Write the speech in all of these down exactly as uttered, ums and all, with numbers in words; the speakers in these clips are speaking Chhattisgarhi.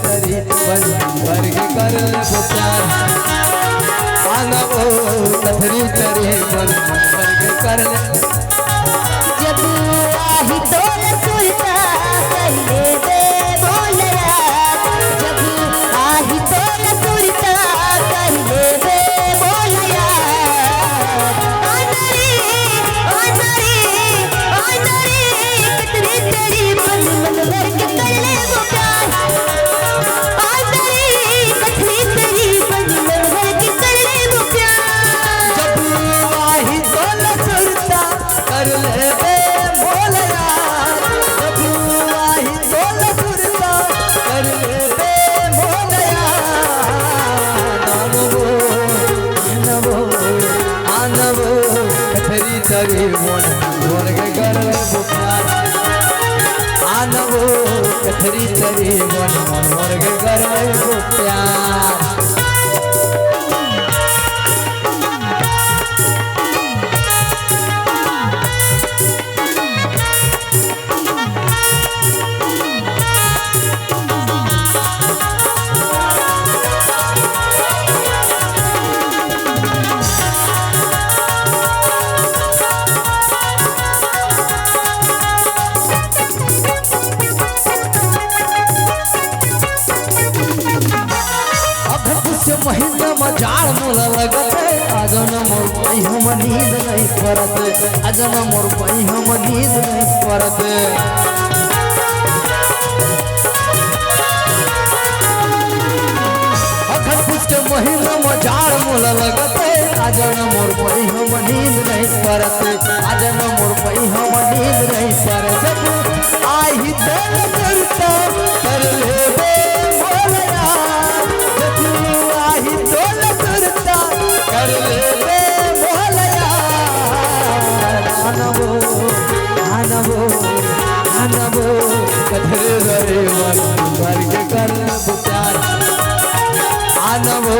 तरी बन भर के कर लेबो प्यार। आनबो कथरी तरी बन भर के कर ले। जब आही तोर सुरता कर लेबे मोला याद। जब आही तोर सुरता कर लेबे मोला याद। आनरी, आनरी, आनरी, कथरी तरी बन मन भर के कर लेबो प्यार। आनरी, कथरी तरी बन मन भर के कर लेबो प्यार। जब आही तोर सुरता कर लेबे मोला याद। जब आही तोर सुरता कर लेबे मोला याद। आनबो, आनबो, आनबो कथरी तरी बन भर के कर लेबो प्यार। आनबो कथरी तरी बन भर के कर लेबो प्यार। अगस्त के महीना म जाड़ मोला लगत हे, आज न मोर बइहा म नींद नइ परत हे, आज न मोर बइहा म नींद नइ परत हे। अगस्त के महीना म जाड़ मोला लगत हे, आज न मोर बइहा म नींद नइ परत हे, आज न मोर बइहा म नींद नइ परत हे। जब आही तोर सुरता कर लेबे मोला याद। जब आही तोर सुरता कर लेबे मोला याद। आनबो, आनबो, आनबो कथरी तरी बन भर के कर लेबो प्यार। आनबो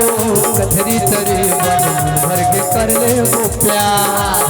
कथरी तरी बन भर के कर लेबो प्यार।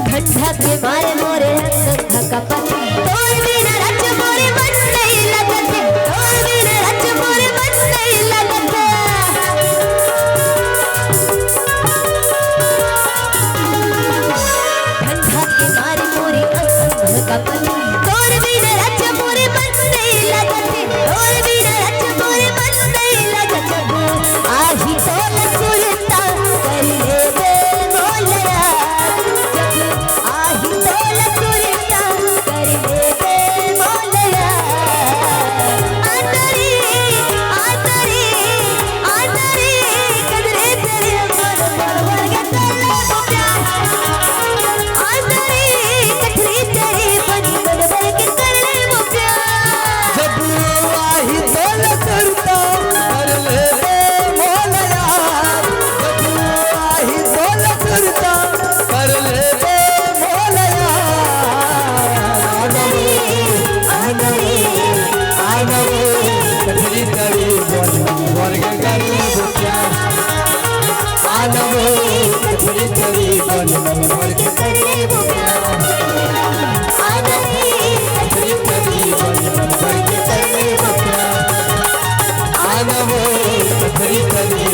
ठंडा के मारे मोरे अंग अंग कपत, तोर बिना रात मोरे मन नइ लगत हे, तोर बिना रात मोरे मन नइ लगत हे। ठंडा के मारे मोरे अंग अंग कपत, तोर बिना रात मोरे मन नइ लगत हे, तोर बिना रात मोरे मन नइ लगत हे। आही तोर सुरता कर लेबे मोला याद। जब आही तोर सुरता कर लेबे मोला याद। आतरी, आतरी, आतरी, कदरे तेरे मन पर वर्ग कर लेबो प्यार। आतरी, कथरी तेरे मन पर वर्ग कर लेबो प्यार। जब आही तोर सुरता कर लेबे मोला याद। जब आही तोर सुरता कर लेबे मोला याद। आनबो, आनबो, आनबो कथरी तरी बन भर के कर लेबो प्यार। आनबो कथरी तरी बन भर के कर लेबो प्यार। आनबो कथरी तरी बन भर के कर लेबो प्यार। आनबो कथरी तरी